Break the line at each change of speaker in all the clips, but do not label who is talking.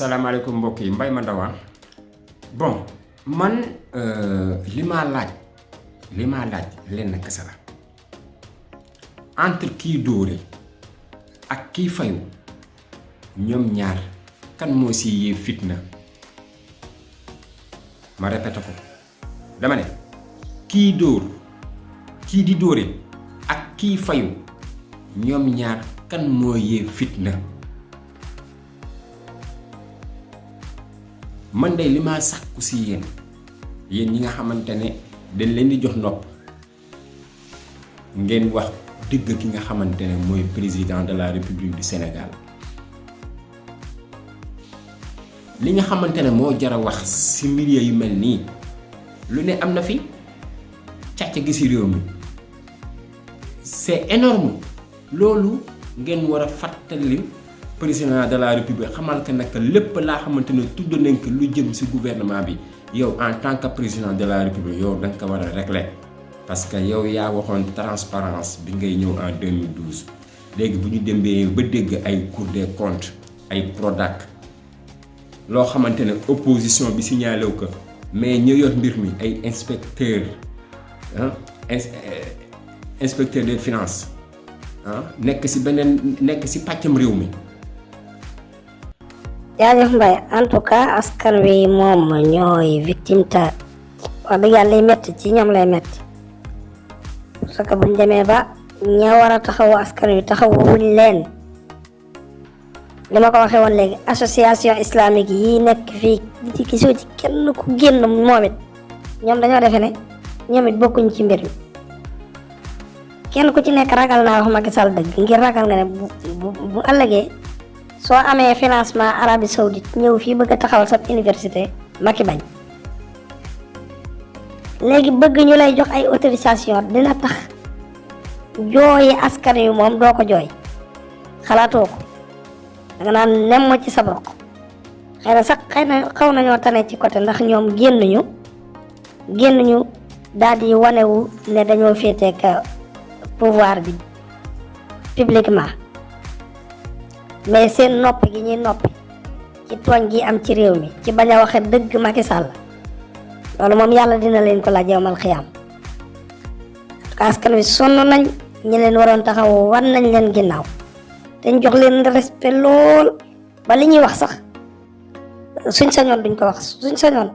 salaamaaleykum mbokk yi Mbaye Mandawa bon man li ma laaj lenn kese la entre kii dóore ak kii fayu ñoom ñaar kan moo si yee fitna ma répété ko dama ne kii dóor kii di dóore ak kii fayu ñoom ñaar kan moo yee fitna man day li ma sàkku si yéen ñi nga xamante ne dañ leen di jox nopp ngeen wax dëgg ki nga xamante ne mooy président de la République du Sénégal li nga xamante ne moo jar a wax si milieu yu mel nii lu ne am na fi càcc gi si réew mi c'est énorme loolu ngeen war a fàttali président de la République xamal que nag lépp laa xamante ne tudd nañ ko lu jëm ci gouvernement bi yow en tant que président de la République yow da nga ko war a régler parce que yow yaa waxoon transparence bi ngay ñëw en 2012 léegi bu ñu demee ba dégg ay Cour des comptes ay Prodac loo xamante ne opposition bi signalé wu ko mais ñu yor mbir mi ay inspecteur inspecteur des finances nekk ci pàccam réew mi.
jaajëf Mbaye en tout cas askan wi moom ñooy victime ta wax dëgg yàlla lay metti ci ñoom lay metti parce que buñ demee ba ña war a taxawu askan wi taxawuñ leen li ma ko waxee woon léegi association islamique yi nekk fii ci gisoo ci kenn ku génn moom it ñoom dañoo defe ne ñoom it bokkuñ ci mbir mi kenn ku ci nekk ragal naa wax Macky Sall dëgg ngir ragal nga ne bu ëllëgee soo amee financement Arabie Saoudite ñëw fii bëgg a taxawal sa université Macky bañ léegi bëgg ñu lay jox ay autorisation dina tax jooyi askan wi moom doo ko jooy xalaatoo ko danga naan nemm ci sa bopp xëy na sax xaw nañoo tane ci côté ndax ñoom génn ñu daal di wanewu ne dañoo féeteek pouvoir bi publiquement mais seen noppi gi ñuy noppi ci tooñ gi am ci réew mi ci bañ a waxe dëgg Macky Sall loolu moom yàlla dina leen ko laaj yawmal xiyaam askan wi sonn nañ ñi leen waroon taxaw war nañ leen ginnaaw te ñu jox leen respect lool ba li ñuy wax sax suñ sañoon duñ ko wax suñ sañoon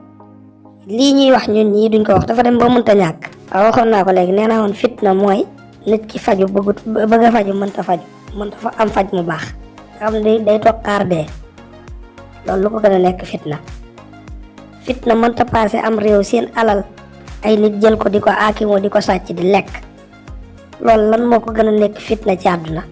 lii ñuy wax ñun ñii duñ ko wax dafa dem ba mënta ñàkk waaw waxoon naa ko léegi nee naa woon fitna mooy nit ki faju bëgg a faju mënta fa am faj mu baax nga xam ne day toog xaar dee loolu lu ko gën a nekk fitna mënta passé am réew seen alal ay nit jël ko di ko aakimoo di ko sàcc di lekk loolu lan moo ko gën a nekk fitna ci àdduna